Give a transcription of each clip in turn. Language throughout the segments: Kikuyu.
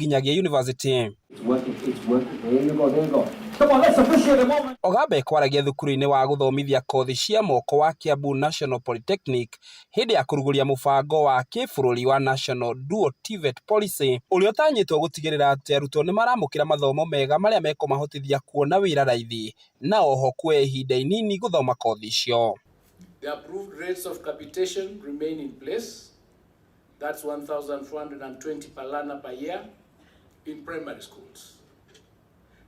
nginyagia yunivasĩtĩ. Ogambe ekwaragia thukuru-inĩ wa gũthomithia kothi cia moko wa Kiambu National Polytechnic hĩndĩ ya kũrugũria mũbango wa kĩbũrũri wa National Dual TVET Policy ũrĩa ũtanyĩtwo gũtigĩrĩra atĩ arutwo nĩ maramũkĩra mathomo mega marĩa mekũmahotithia kuona wĩra raithi na oho kuoya ihinda inini gũthoma kothi icio. The approved rates of capitation remain in place. That's 1,420 per learner per year in primary schools.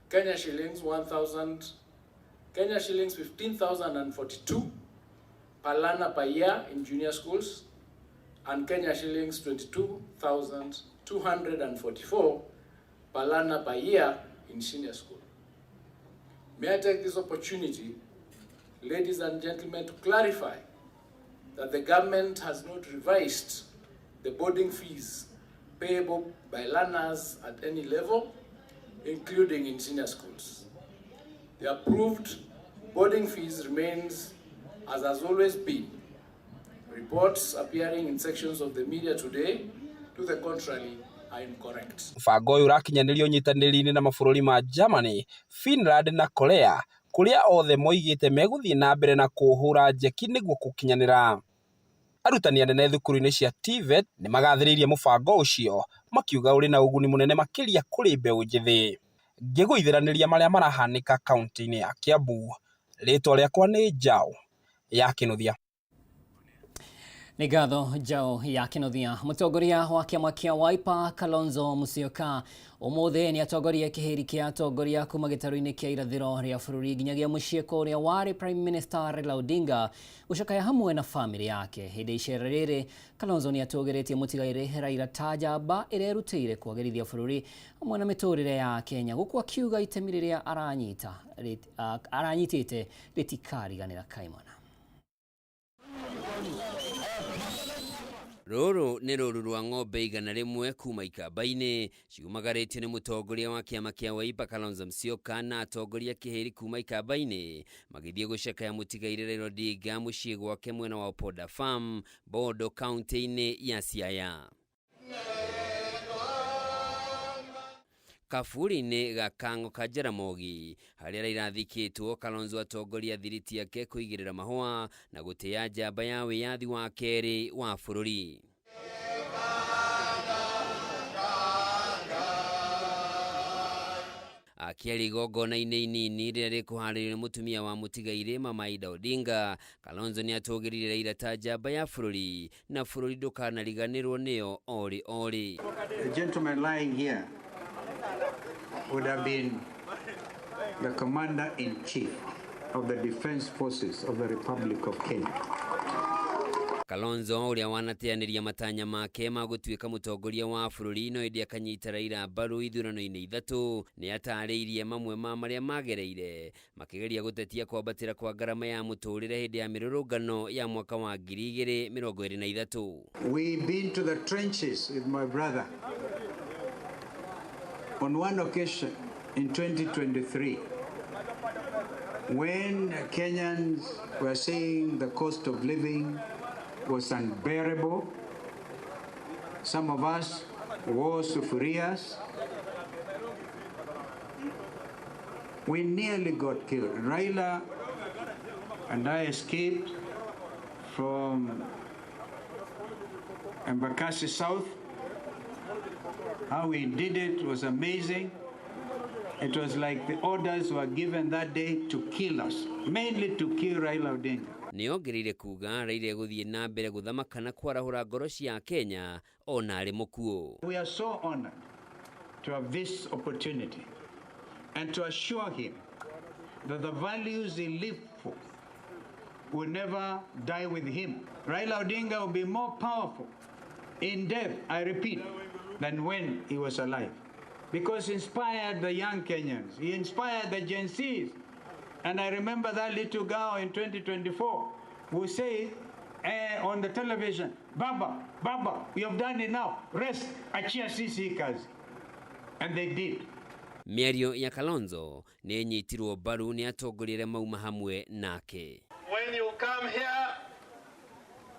Kenya shillings 1,000, Kenya shillings 15,042 per learner per year in junior schools, and Kenya shillings 22,244 per learner per year in senior school. May I take this opportunity, ladies and gentlemen, to clarify that the government has not revised the boarding fees payable by learners at any level, including in senior schools. The approved boarding fees remains as has always been. Reports appearing in sections of the media today to the contrary are incorrect. Mũbango ũyũ ũrakinyanĩrio ũnyitanĩri-inĩ na mabũrũri ma Germany, Finland na Korea kũrĩa othe moigĩte megũthiĩ na mbere na kũũhũra njeki nĩguo kũkinyanĩra. Arutani anene thukuru-inĩ cia TVET nĩ magathĩrĩirie mũbango ũcio makiuga ũrĩ na ũguni mũnene makĩria kũrĩ mbeũ njĩthĩ. Ngĩgũithĩranĩria marĩa marahanĩka kaunti-inĩ ya Kiambu, rĩtwa rĩakwa nĩ Njaũ ya Kĩnuthia. Nĩ ngatho Njaũ ya Kĩnuthia. Mũtongoria wa kĩama kĩa Wiper Kalonzo Musyoka ũmũthĩ nĩ atongoria kĩhĩri kĩa atongoria kuma gĩtarũ-inĩ kĩa irathĩro rĩa bũrũri nginyagia mũciĩ kũrĩa warĩ Prime Minister Raila Odinga gũcakaya hamwe na bamĩrĩ yake. Hĩndĩ icera rĩrĩ Kalonzo nĩ atũgĩrĩtie mũtigairĩ Raila ta njamba ĩrĩa ĩrutĩire kwagĩrithia bũrũri hamwe na mĩtũrĩre ya Kenya gũkũ akiuga itemi rĩrĩa aranyitĩte rĩtikariganĩra kaimana. Rũrũ nĩ rũru rwa ng'ombe 100 kuma ikamba-inĩ ciumagarĩtio nĩ mũtongoria wa kĩama kĩa Wiper Kalonzo Musyoka na atongoria kĩhĩri kuma ikamba-inĩ magĩthiĩ gũcakaya mũtigairĩ Raila Odinga mũciĩ gwake mwena wa Opoda Farm, Bondo kaunti-inĩ ya Siaya. Kaburi-inĩ ga Kang'o ka Jaramogi harĩa Raila athikĩtwo, Kalonzo atongoria thiriti yake kũigĩrĩra mahũa na gũtĩĩa njamba ya wĩyathi wa kerĩ wa bũrũri. Akĩaria igongona-inĩ inini rĩrĩa rĩkũharĩrio nĩ mũtumia wa mũtigairĩ Mama Ida Odinga, Kalonzo nĩ atũgĩririe Raila ta njamba ya bũrũri na bũrũri ndũkanariganĩrwo nĩyo orĩ orĩ. The gentleman lying here would have been the commander-in-chief of the Defense Forces of the Republic of Kenya. Kalonzo ũrĩa wanateanĩria matanya make ma gũtuĩka mũtongoria wa bũrũri no ĩndĩ akanyita Raila mbaru ithurano-inĩ ithatũ nĩ atarĩirie mamwe ma marĩa magereire makĩgeria gũtetia kwambatĩra kwa ngarama ya mũtũrĩre hĩndĩ ya mĩrũrũngano ya mwaka wa 2023. We've been to the trenches with my brother. On one occasion in 2023, when Kenyans were saying the cost of living was unbearable, some of us wore sufurias. We nearly got killed. Raila and I escaped from Embakasi South. How we did it was amazing. It was like the orders were given that day to kill us, mainly to kill Raila Odinga. Nĩongereire kuga Raila egũthiĩ na mbere gũthamaka na kwarahũra ngoro cia Kenya ona arĩ mũkuũ. We are so honored to have this opportunity and to assure him that the values he lived for will never die with him. Raila Odinga will be more powerful in death, I repeat, than when he was alive. Because he inspired the young Kenyans, he inspired the Gen Zs. And I remember that little girl in 2024 who said on the television, Baba, Baba, we have done enough, rest, achia sisi kazi. And they did. Mĩario ya Kalonzo nĩ ĩnyitirwo mbaru nĩ atongoria arĩa mauma hamwe nake. When you come here,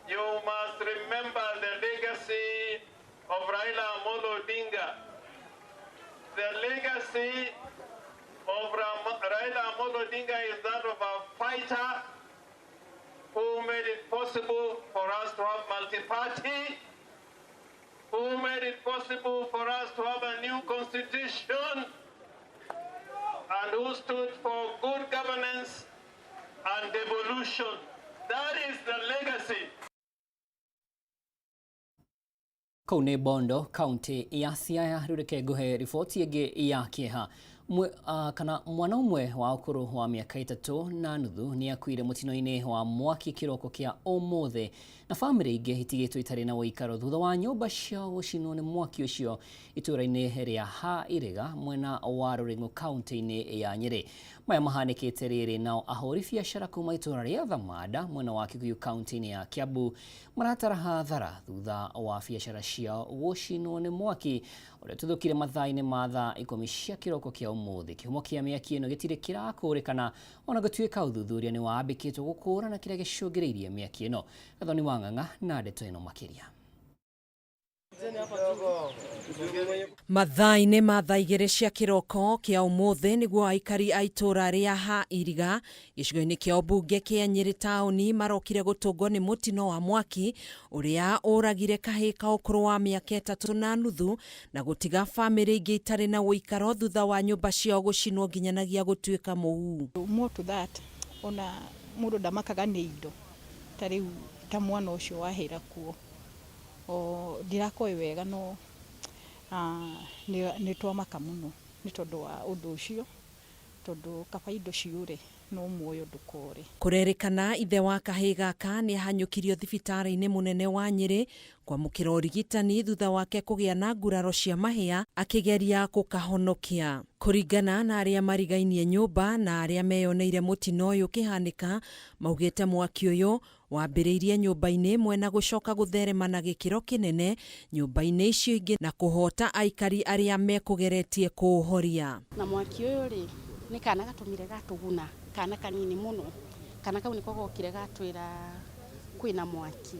you must remember the legacy of Raila Amolo Odinga. legacy of Raila Amolo Odinga is that of a fighter who made it possible for us to have multi-party, who made it possible for us to have a new constitution, and who stood for good governance and devolution. That is the legacy. Kũu nĩ Bondo kaunti ya Siaya. Rĩu reke ngũhe riboti ĩngĩ ya kĩeha. Kana mwana ũmwe wa ũkũrũ wa mĩaka 3.5 nĩ akuire mũtino-inĩ wa mwaki kĩroko kĩa ũmũthĩ, na bamĩrĩ ingĩ itigĩtwo itarĩ na ũikaro thutha wa nyũmba ciao gũcinwo nĩ mwaki ũcio itũũra-inĩ rĩa Ha Irĩga mwena wa Rũrĩng'ũ kaunti-inĩ ya Nyĩrĩ. Maya mahanĩkĩte rĩrĩ nao ahũri biacara kuma itũũra rĩa Thamanda mwena wa Kikuyu kaunti-inĩ ya Kiambu maratara hathara thutha wa biacara ciao gũcinwo nĩ mwaki ũrĩa tuthũkire mathaa-inĩ ma thaa 10 cia kĩroko kĩa ũmũthĩ. Kĩhumo kĩa mĩaki ĩno gĩtirĩ kĩrakũrĩkana ona gũtuĩka ũthuthuria nĩ wambĩkĩtwo gũkũrana kĩrĩa gĩcũngĩrĩirie mĩaki ĩno. Gathoni wa Ng'ang'a na ndeto ĩno makĩria. Mathaa-inĩ ma thaa 2 cia kĩroko kĩa ũmũthĩ nĩguo aikari a itũũra rĩa Ha Iriga gĩcigo-inĩ kĩa ũmbunge kĩa Nyĩrĩ taũni marokire gũtũngwo nĩ mũtino wa mwaki ũrĩa ũragire kahĩĩ ka ũkũrũ wa mĩaka 3.5 na gũtiga bamĩrĩ ingĩ itarĩ na ũikaro thutha wa nyũmba ciao gũcinwo nginyanagia gũtuĩka mũhu. More to that, ona mũndũ ndamakaga nĩ indo ta rĩu ta mwana ũcio wahĩra kuo o ndirakoĩ wega no nĩ twamaka mũno nĩ tondũ wa ũndũ ũcio, tondũ kaba indo ciũre no muoyo ndũkore. Kũrerĩkana ithe wa kahĩĩ gaka nĩ ahanyũkirio thibitarĩ-inĩ mũnene wa Nyĩrĩ kwamũkĩra ũrigitani thutha wake kũgĩa na nguraro cia mahĩa akĩgeria gũkahonokia. Kũringana na arĩa marigainie nyũmba na arĩa meyoneire mũtino ũyũ ũkĩhanĩka, maugĩte mwaki ũyũ wambĩrĩirie nyũmba-inĩ ĩmwe na gũcoka gũtherema na gĩkĩro kĩnene nyũmba-inĩ icio ingĩ na kũhota aikari arĩa mekũgeretie kũũhoria. Na mwaki ũyũ rĩ nĩ kana gatũmire gatũguna, kana kanini mũno, kana kau nĩko gokire gatwĩra kwĩna mwaki.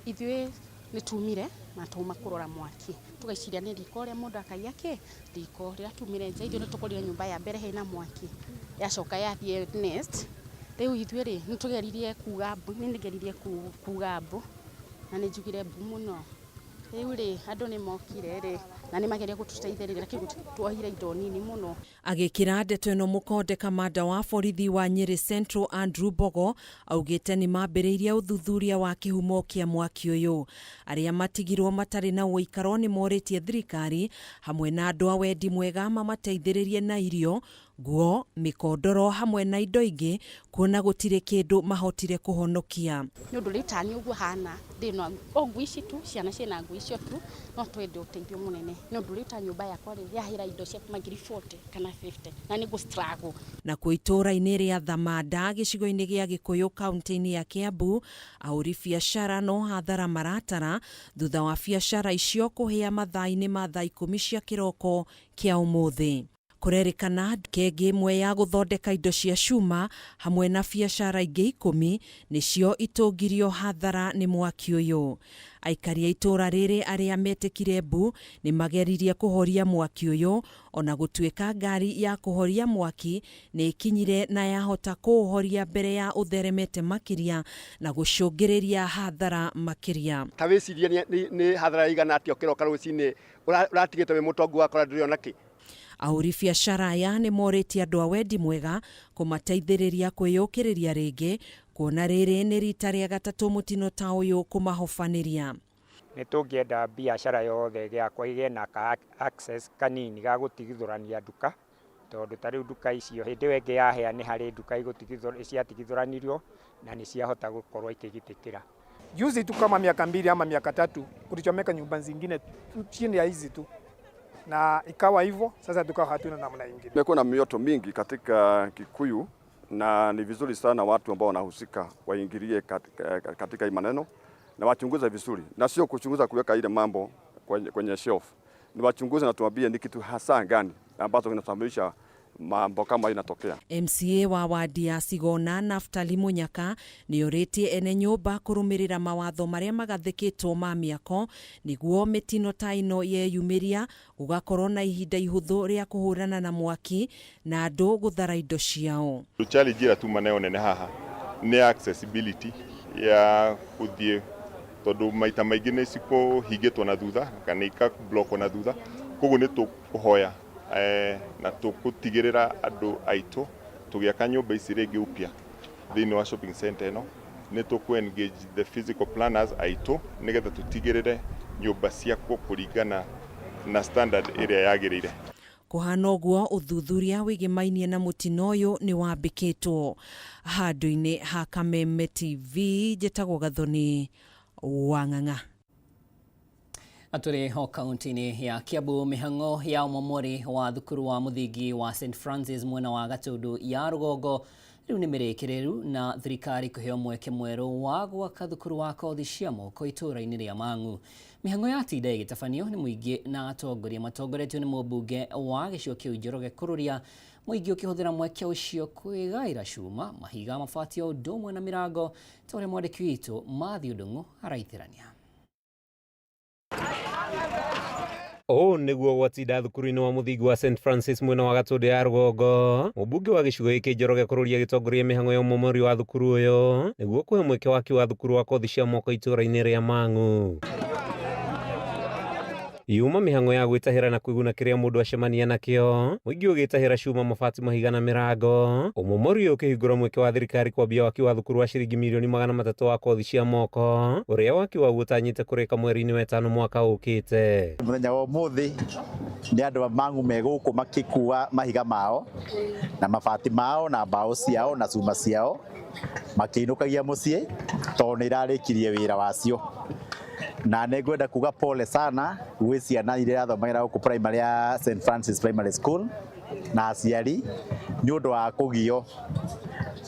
Ithuĩ nĩ tumire na tuma kũrora mwaki tũgaiciria nĩ riko rĩa mũndũ akaiya kĩ riko rĩrĩa tumire nja ithuĩ nĩ tũkorire nyũmba ya mbere hena mwaki yacoka yathiĩ next. Rĩu ithuĩ rĩ nĩ tũgeririe kuga mbu, nĩ nĩgeririe kuga mbu na nĩ njugire mbu mũno. Rĩu rĩ andũ nĩ mokire rĩ na nĩ mageria gũtũteithĩrĩria lakini tuohire indo nini mũno. Agĩkĩra ndeto ĩno mũkonde kamanda wa borithi wa Nyĩrĩ Central Andrew Mbogo augĩte nĩ mambĩrĩirie ũthuthuria wa kĩhumo kĩa mwaki ũyũ. Arĩa matigirwo matarĩ na ũikaro nĩ morĩtie thirikari hamwe na andũ a wendi mwega mamateithĩrĩrie na irio, nguo, mĩkondoro hamwe na indo ingĩ kuona gũtirĩ kĩndũ mahotire kũhonokia. Nĩ ũndũ rĩu tani ũguo hana ndĩna o nguo ici tu, ciana ciĩna nguo icio tu, no twende ũteithio mũnene. Nĩ ũndũ rĩu ta nyũmba yakwa rĩ yahĩra indo cia ngiri 40 kana 50 na nĩ gũ struggle. Na kuo itũũra-inĩ rĩa Thamanda gĩcigo-inĩ gĩa Gĩkũyũ kaunti-inĩ ya Kiambu, ahũri biacara no hathara maratara thutha wa biacara icio kũhĩa mathaa-inĩ ma thaa 10 cia kĩroko kĩa ũmũthĩ. Kũrerĩkana kenge ĩmwe ya gũthondeka indo cia cuma hamwe na biacara ingĩ 10 nĩcio itũngirio hathara nĩ mwaki ũyũ. Aikari a itũũra rĩrĩ arĩa metĩkire mbu nĩ mageririe kũhoria mwaki ũyũ ona gũtuĩka ngari ya kũhoria mwaki nĩ ĩkinyire na yahota kũũhoria mbere ya ũtheremete makĩria na gũcũngĩrĩria hathara makĩria. Ta wĩcirie nĩ hathara igana atĩa ũkĩroka rũcinĩ ũratigĩte wĩ mũtongu wakora ndũrĩ ona kĩ. Ahũri biacara aya nĩ morĩtie andũ a wendi mwega kũmateithĩrĩria kwĩyũkĩrĩria rĩngĩ kuona rĩrĩ nĩ rita rĩa gatatũ mũtino ta ũyũ kũmahobanĩria. Nĩ tũngĩenda biacara yothe gĩakwa ĩgĩe na ka access kanini ga gũtigithũrania nduka, tondũ ta rĩu nduka icio hĩndĩ ĩyo ĩngĩ yahĩa nĩ harĩ nduka ciatigithũranirio na nĩ ciahota gũkorwo ikĩgitĩkĩra. Juzi tu kama miaka 2 ama miaka 3 kulichomeka nyumba zingine chini ya hizi tu, na ikawa hivyo sasa tukawa hatuna namna nyingine. Kumekuwa na mioto mingi katika Kikuyu na ni vizuri sana watu ambao wanahusika waingilie katika hii maneno na wachunguze vizuri, na sio kuchunguza kuweka ile mambo kwenye shelf. Ni wachunguze na tuambie ni kitu hasa gani ambacho kinasababisha Mambo kama inatokea. MCA wa wadi ya Sigona Naftali Munyaka nĩ orĩtie ene nyũmba kũrũmĩrĩra mawatho marĩa magathĩkĩtwo ma mĩako nĩguo mĩtino ta ĩno yeyumĩria gũgakorwo na ihinda ihũthũ rĩa kũhũrana na mwaki na andũ gũthara indo ciao. Challenge ĩrĩa tuma nayo nene haha nĩ accessibility ya gũthiĩ tondũ maita maingĩ nĩ cikũhingĩtwo na thutha kana ikablockwo na thutha, koguo nĩ tũkũhoya na tũgũtigĩrĩra andũ aitũ tũgĩaka nyũmba ici rĩngĩ upya thĩinĩ wa shopping center ĩno nĩ tũkũ engage the physical planners aitũ nĩgetha tũtigĩrĩre nyũmba ciakwo kũringana na standard ĩrĩa yagĩrĩire. Kũhana ũguo ũthuthuria wĩgĩmainie na mũtino ũyũ nĩ wambĩkĩtwo. Handũ-inĩ ha Kameme TV njĩtagwo Gathoni wa Ng'ang'a. Na tũrĩ o kaunti-inĩ ya Kiambu, mĩhang'o ya ũmomori wa thukuru wa mũthingi wa St Francis mwena wa Gatundu ya rũgongo rĩu nĩ mĩrĩkĩrĩru na thirikari kũheo mweke mwerũ wa gwaka thukuru wa kothi cia moko itũũra-inĩ rĩa Mang'u. Mĩhang'o yatinda ĩgĩtabanio nĩ mũingĩ na atongoria matongoretio nĩ mũmbunge wa gĩcigo kĩu Njoroge Kururia, mũingĩ ũkĩhũthĩra mweke ũcio kwĩgaĩra cuma, mahiga, mabati o ũndũ ũmwe na mĩrango ta ũrĩa mwandĩki witũ Matthew Ndung'u araitĩrania. Ũũ nĩguo gwatinda thukuru-inĩ wa mũthingi wa St Francis mwena wa Gatundu ya rũgongo. Mũmbunge wa gĩcigo gĩkĩ Njoroge Kururia agĩtongoria mĩhang'o ya ũmomori wa thukuru ũyũ nĩguo kũhe mweke waki wa thukuru wa kothi cia moko itũũra-inĩ rĩa Mang'u. Yuma mĩhang'o ya gwĩtahĩra na kwĩguna kĩrĩa mũndũ acemania nakĩo, mũingĩ ũgĩtahĩra cuma, mabati, mahiga na mĩrango. Ũmomori ũyũ ũkĩhingũra mweke wa thirikari kwambia waki wa thukuru wa ciringi mirioni 300 wa kothi cia moko, ũrĩa waki waguo ũtanyĩte kũrĩka mweri-inĩ wa ĩtano mwaka ũkĩte. Mũthenya wa ũmũthĩ nĩ andũ a Mang'u me gũkũ makĩkua mahiga mao na mabati mao na mbaũ ciao na cuma ciao makĩinũkagia mũciĩ tondũ nĩ irarĩkirie wĩra wacio. Na nĩ ngwenda kuga pole sana gwĩ ciana iria irathomagĩra gũkũ primary ya St Francis Primary School na aciari nĩ ũndũ wa kũgio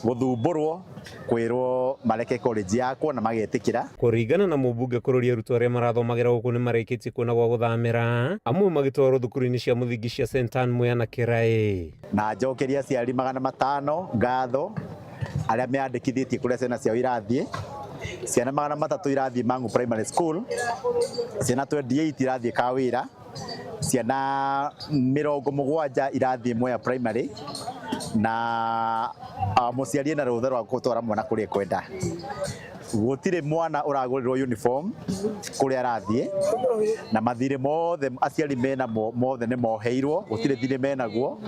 gũthumbũrwo kwĩrwo mareke college yakwo na magetĩkĩra. Kũringana na mũmbunge Kururia, arutwo arĩa marathomagĩra gũkũ nĩ marĩkĩtie kuona gwa gũthamĩra, amwe magĩtwarwo thukuru-inĩ cia mũthingi cia St Anne Mwea na Kĩraĩ. Na njokeria aciari 500 ngatho arĩa meandĩkithĩtie kũrĩa ciana ciao irathiĩ. Ciana 300 irathiĩ Mang'u Primary School, ciana 28 irathiĩ Kawĩra, ciana 70 irathiĩ Mwea Primary, na mũciari ena rũtha rwa gũtwara mwana kũrĩa ekwenda. Gũtirĩ mwana ũragũrĩrwo uniform kũrĩa arathiĩ, na mathirĩ mothe aciari menamo mothe nĩ moheirwo, gũtirĩ thirĩ menaguo.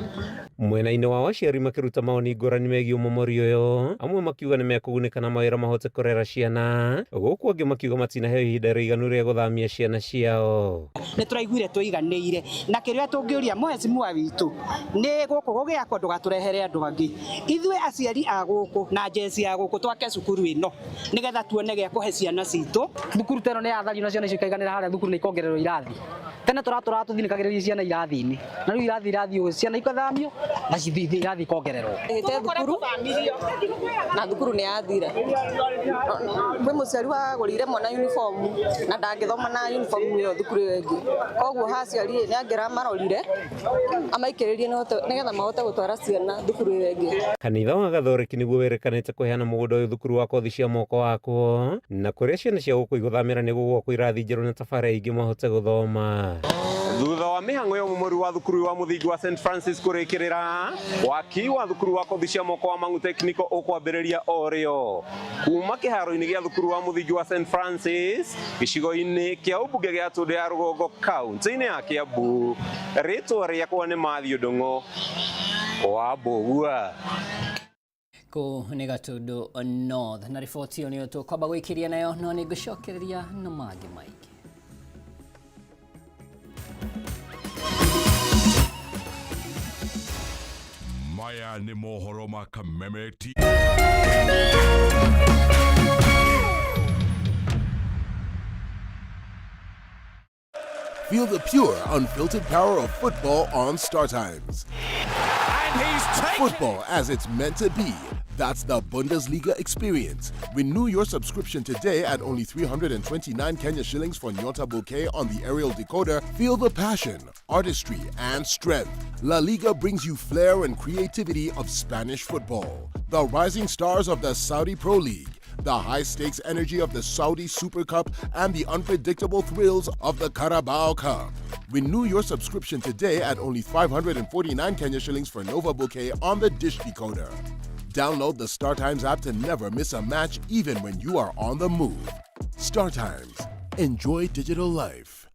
Mwena-inĩ wao aciari makĩruta mawoni ngũrani megiĩ ũmomori ũyũ, amwe makiuga nĩ mekũgunĩka na mawĩra mahote kũrera ciana, gũkũ angĩ makiuga matinaheo ihinda rĩiganu rĩa gũthamia ciana ciao. Nĩ tũraiguire tũiganĩire na kĩrĩa tũngĩũria mheshimiwa witũ nĩ gũkũ gũgĩakwo ndũgatũrehere andũ angĩ. Ithuĩ aciari a gũkũ na njeci ya gũkũ twake cukuru ĩno nĩgetha tuone gĩa kũhe ciana citũ. Thukuru ta ĩno nĩ yathario na ciana icio ikaiganĩra harĩa thukuru nĩ ikongererwo irathi. Tene tũratũraga tũthinĩkagĩrĩria ciana irathi-inĩ, na rĩu irathi irathiĩ ciana ikathamio na irathi ikongererwo. Ĩte thukuru na thukuru nĩ yathira. Kwĩ mũciari wagũrĩire mwana uniform na ndangĩthoma na uniform ĩyo thukuru ĩyo ĩngĩ, koguo ha aciari nĩ angĩramarorire amaikĩrĩrie nĩgetha mahote gũtwara ciana thukuru ĩyo ĩngĩ. Kanitha wa Gathoreki nĩguo wĩrĩkanĩte kũheana mũgũnda ũyũ thukuru wa kothi cia moko wakwo, na kũrĩa ciana cia gũkũ igũthamĩra nĩ gũgwakwo irathi njerũ na tabarĩra ingĩ mahote gũthoma. Thutha wa mĩhang'o ya ũmomori wa thukuru wa mũthingi wa St Francis kũrĩkĩrĩra, waki wa thukuru wa kothi cia moko wa Mang'u Technical ũkwambĩrĩria o rĩo kuma kĩharo-inĩ gĩa thukuru wa mũthingi wa St Francis gĩcigo-inĩ kĩa ũmbunge gĩa Tũndũ ya rũgongo kaunti-inĩ ya Kiambu. Rĩtwa rĩakwa nĩ Matthew Ndung'u wa Mbũgua. Kũu nĩ Gatundu North na riboti ĩyo nĩyo tũkwamba gwĩkĩria nayo, no nĩ ngũcokereria na mangĩ maingĩ. Maya nĩ mohoro ma Kameme TV. Feel the pure, unfiltered power of football on StarTimes. And he's taken Football as it's meant to be. That's the Bundesliga experience. Renew your subscription today at only 329 Kenya shillings for Nyota Bouquet on the aerial decoder. Feel the passion, artistry, and strength. La Liga brings you flair and creativity of Spanish football. The rising stars of the Saudi Pro League, the high stakes energy of the Saudi Super Cup, and the unpredictable thrills of the Carabao Cup. Renew your subscription today at only 549 Kenya shillings for Nova Bouquet on the Dish Decoder. Download the StarTimes app to never miss a match, even when you are on the move. StarTimes. Enjoy digital life.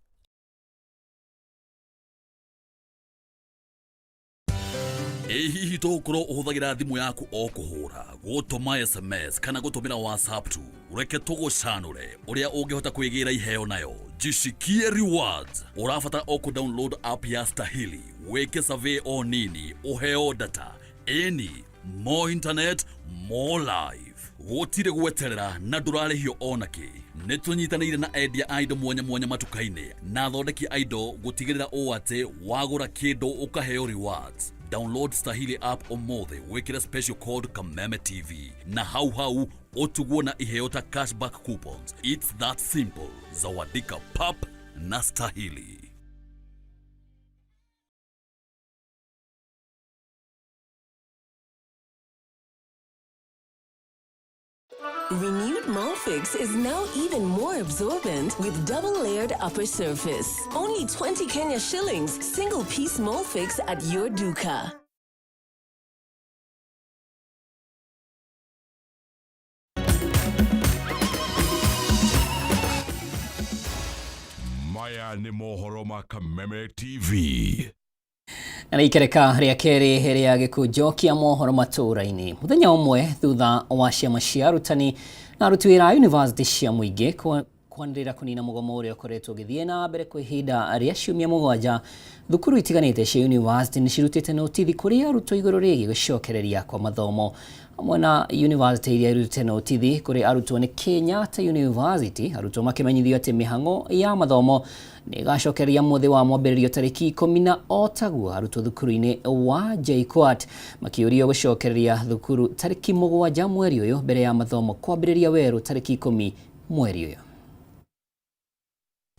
Ĩ hihi tũgũkorwo ũhũthagĩra thimũ yaku o kũhũra, gũtũma SMS kana gũtũmĩra WhatsApp tu? Reke tũgũcanũre ũrĩa ũngĩhota kwĩgĩra iheo nayo. Jishikie rewards. Ũrabatara o kũ-download app ya Stahili, wĩke survey o nini, ũheo data. Ĩni, more internet, more life. Gũtirĩ gweterera na ndũrarĩhio ona kĩ. Nĩ tũnyitanĩire na endia a indo mwanya mwanya matuka-inĩ na athondeki a indo gũtigĩrĩra ũũ atĩ wagũra kĩndũ ũkaheo rewards. Download Stahili app ũmũthĩ, wĩkĩre special code Kameme TV na hau hau ũtugwo na iheo ta cashback coupons. It's that simple. Zawadika pap na Stahili. Renewed Molfix is now even more absorbent with double-layered upper surface. Only 20 Kenya shillings, single-piece Molfix at your duka. Maya nĩ mohoro ma Kameme TV. Na nĩ ikereka rĩa kerĩ rĩa gĩkũnjo kĩa mohoro matũũra-inĩ. Mũthenya ũmwe thutha wa ciama cia arutani na aruti wĩra a yunivasĩtĩ cia mũingĩ kwanĩrĩra kũnina mũgomo ũrĩa ũkoretwo ũgĩthiĩ na mbere kwa ihinda rĩa ciumia 7, thukuru itiganĩte cia yunivasĩtĩ nĩ cirutĩte notithi kũrĩ arutwo igũrũ rĩgiĩ gũcokereria kwa mathomo. Hamwe na yunivasĩtĩ iria irutĩte notithi kũrĩ arutwo nĩ Kenyatta University, arutwo makĩmenyithio atĩ mĩhang'o ya mathomo nĩ ĩgacokereria mũthĩ wa mwambĩrĩrio tarĩki 10, na o taguo arutwo thukuru-inĩ wa JKUAT makĩũrio gũcokereria thukuru tarĩki 7 mweri ũyũ mbere ya mathomo kwambĩrĩria werũ tarĩki 10 mweri ũyũ.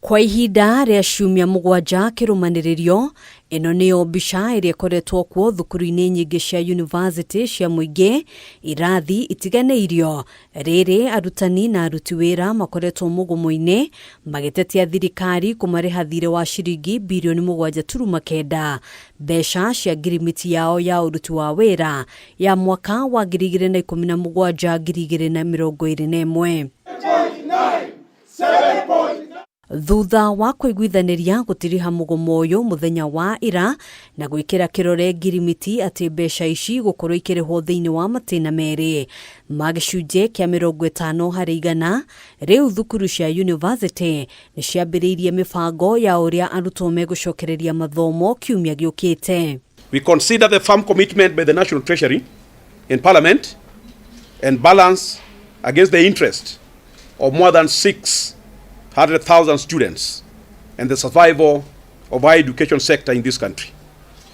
Kwa ihinda rĩa ciumia 7 kĩrũmanĩrĩrio, ĩno nĩyo mbica ĩrĩa ĩkoretwo kuo thukuru-inĩ nyingĩ cia yunivasĩtĩ cia mũingĩ, irathi itiganĩirio. Rĩrĩ arutani na aruti wĩra makoretwo mũgomo-inĩ magĩtetia thirikari kũmarĩha thirĩ wa ciringi birioni 7.9, mbeca cia ngirimiti yao ya ũruti wa wĩra ya mwaka wa 2017 2021. Thutha wa kũiguithanĩria gũtiriha mũgomo ũyũ mũthenya wa ira na gwĩkĩra kĩrore ngirimiti atĩ mbeca ici gũkorwo ikĩrĩhwo thĩinĩ wa matĩna merĩ ma gĩcunjĩ kĩa 50 harĩ igana, rĩu thukuru cia yunivasĩtĩ nĩ ciambĩrĩirie mĩbango ya ũrĩa arutwo megũcokereria mathomo kiumia gĩũkĩte. We consider the firm commitment by the National Treasury in Parliament and balance against the interest of more than 600,000 students and the survival of our education sector in this country.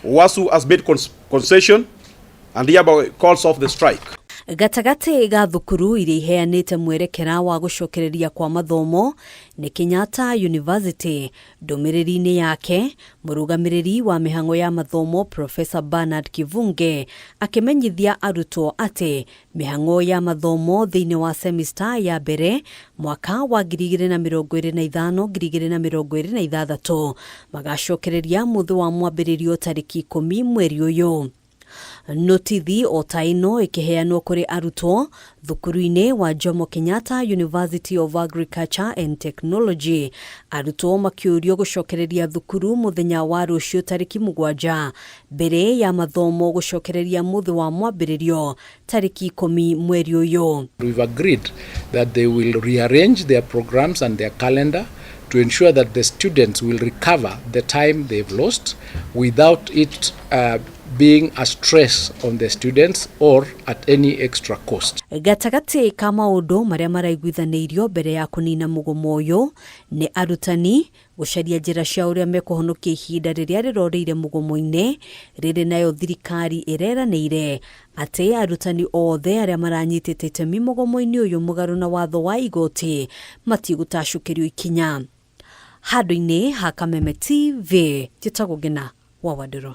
UASU has made concession and hereby calls off the strike. Gatagatĩ ga thukuru iria iheanĩte mwerekera wa gũcokereria kwa mathomo nĩ Kenyatta University. Ndũmĩrĩri-inĩ yake, mũrũgamĩrĩri wa mĩhang'o ya mathomo Professor Bernard Kivunge akĩmenyithia arutwo atĩ mĩhang'o ya mathomo thĩinĩ wa semester ya mbere mwaka wa 2025 2026 magacokereria mũthĩ wa mwambĩrĩrio tarĩki 10 mweri ũyũ. Notithi o ta ĩno ĩkĩheanwo kũrĩ arutwo thukuru-inĩ wa Jomo Kenyatta University of Agriculture and Technology, arutwo makĩũrio gũcokereria thukuru mũthenya wa rũciũ tarĩki 7 mbere ya mathomo gũcokereria mũthĩ wa mwambĩrĩrio tarĩki 10 mweri ũyũ. We've agreed that they will rearrange their programs and their calendar to ensure that the students will recover the time they've lost without it being a stress on the students or at any extra cost. Gatagatĩ ka maũndũ marĩa maraiguithanĩirio mbere ya kũnina mũgomo ũyũ nĩ arutani Gũcaria njĩra cia ũrĩa mekũhonokia ihinda rĩrĩa rĩroreire mũgomo-inĩ, rĩrĩ nayo thirikari ĩreranĩire atĩ arutani othe arĩa maranyitĩte itemi mũgomo-inĩ ũyũ mũgarũ na watho wa igoti matigũtacũkĩrio ikinya. Handũ-inĩ ha Kameme TV, njĩtagwo Ngina wa Wandũrũ.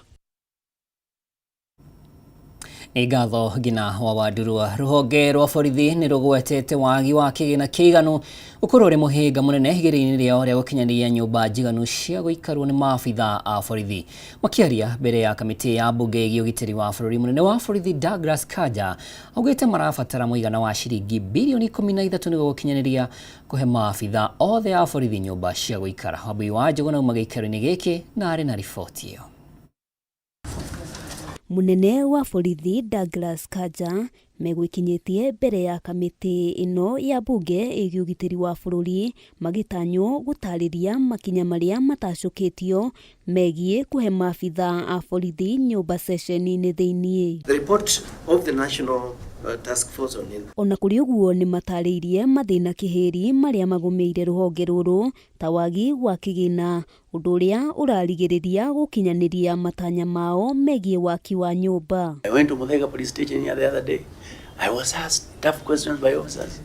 Nĩ ngatho Ngina wa Wandurua. Rũhonge rwa borithi nĩ rũgwetete wagi wa kĩgĩna kĩiganu gũkorwo ũrĩ mũhĩnga mũnene igeria-inĩ rĩao rĩa gũkinyanĩria nyũmba njiganu cia gũikarwo nĩ maabitha a borithi. Makĩaria mbere ya kamĩtĩ ya mbunge ĩgiĩ ũgitĩri wa bũrũri, mũnene wa borithi Douglas Kanja augĩte marabatara mũigana wa ciringi birioni 13 nĩguo gũkinyanĩria kũhe maabitha othe a borithi nyũmba cia gũikara. Wambui wa Njũgũna auma gĩikaro-inĩ gĩkĩ na arĩ na riboti ĩyo. Mũnene wa borithi Douglas Kanja megwĩkinyĩtie mbere ya kamĩtĩ ĩno ya mbunge ĩgiĩ ũgitĩri wa bũrũri magĩtanywo gũtarĩria makinya marĩa matacũkĩtio megiĩ kũhe maabitha a borithi nyũmba ceceni-inĩ thĩiniĩ. The report of the National Task Force on Ona kũrĩ ũguo nĩmatarĩirie mathĩna kĩhĩri marĩa magũmĩire rũhonge rũrũ ta wagi wa kĩgĩna ũndũ ũrĩa ũrarigĩrĩria gũkinyanĩria matanya mao megiĩ waki wa nyũmba. I went to Muthaiga police station here the other day. I was asked tough questions by officers.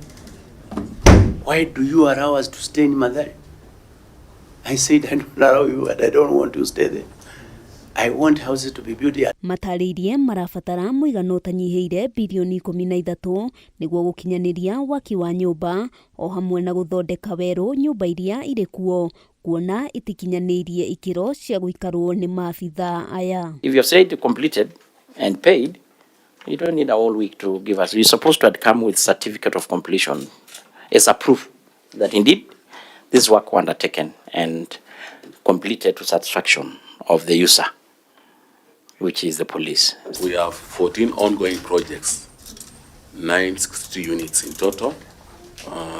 Why do you allow us to stay in Mathare? I said, I don't allow you and I don't want to stay there. I want houses to be built here. Matarĩirie marabatara mũigana ũtanyihĩire birioni 13 nĩguo gũkinyanĩria waki wa nyũmba o hamwe na gũthondeka werũ nyũmba iria irĩ kuo kuona itikinyanĩirie ikĩro cia gũikarwo nĩ maabitha aya. If you have said completed and paid, you don't need a whole week to give us. You're supposed to have come with certificate of completion as a proof that indeed this work was undertaken and completed to satisfaction of the user, which is the police. We have 14 ongoing projects, 962 units in total.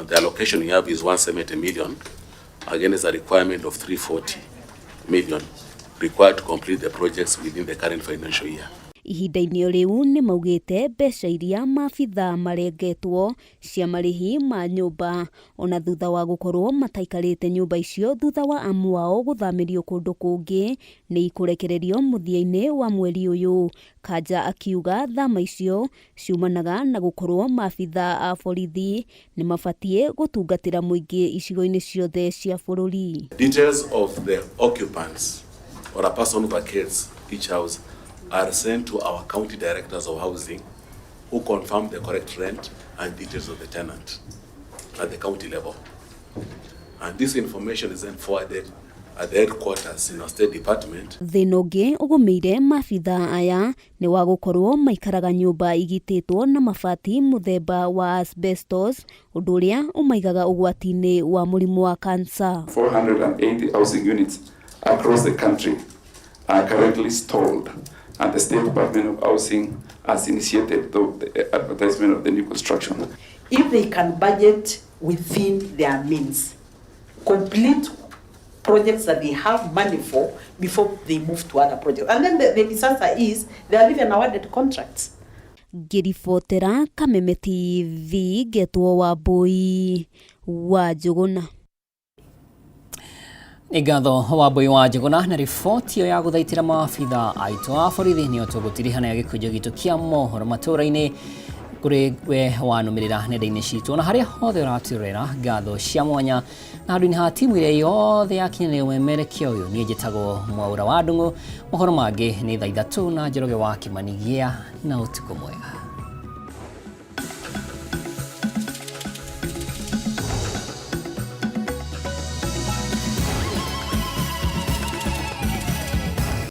The allocation we have is 170 million against a requirement of 340 million required to complete the projects within the current financial year. Ihinda-inĩ o rĩu nĩ maugĩte mbeca iria maabitha marengetwo cia marĩhi ma nyũmba ona thutha wa gũkorwo mataikarĩte nyũmba icio thutha wa amu ao gũthamĩrio kũndũ kũngĩ nĩ ikũrekererio mũthia-inĩ wa mweri ũyũ. Kanja akiuga thama icio ciumanaga na gũkorwo maabitha a borithi nĩ mabatiĩ gũtungatĩra mũingĩ icigo-inĩ ciothe cia bũrũri. Details of the occupants or a person who vacates each house are sent to our county directors of housing who confirm the correct rent and details of the tenant at the county level. And this information is then forwarded at the headquarters in our state department. Thĩna ũngĩ ũgũmĩire maabitha aya nĩ wa gũkorwo maikaraga nyũmba igitĩtwo na mabati mũthemba wa asbestos, ũndũ ũrĩa ũmaigaga ũgwati-inĩ wa mũrimũ wa cancer. 480 housing units across the country are currently stalled, and the State Department of Housing has initiated the advertisement of the new construction. If they can budget within their means, complete projects that they have money for before they move to other projects. And then the disaster is they have even awarded contracts. Ngĩribotera Kameme TV ngetwo Wambui wa Njũgũna. Nĩ ngatho Wambui wa Njũgũna na riboti ĩyo ya gũthaitĩra maabitha aitũ a borithi nĩyo tũgũtiriha nayo gĩkunjo gitũ kĩa mohoro matũũra-inĩ kũrĩ we wanũmĩrĩra nenda-inĩ citũ na harĩa hothe ũratwĩrorera ngatho cia mwanya na handũ-inĩ ha timu ĩrĩa yothe yakinyanĩire ũmemerekia ũyũ niĩ njĩtagwo Mwaũra wa Ndung'u mohoro mangĩ nĩ thaa 3 na Njoroge wa Kĩmani gĩa na ũtukũ mwega.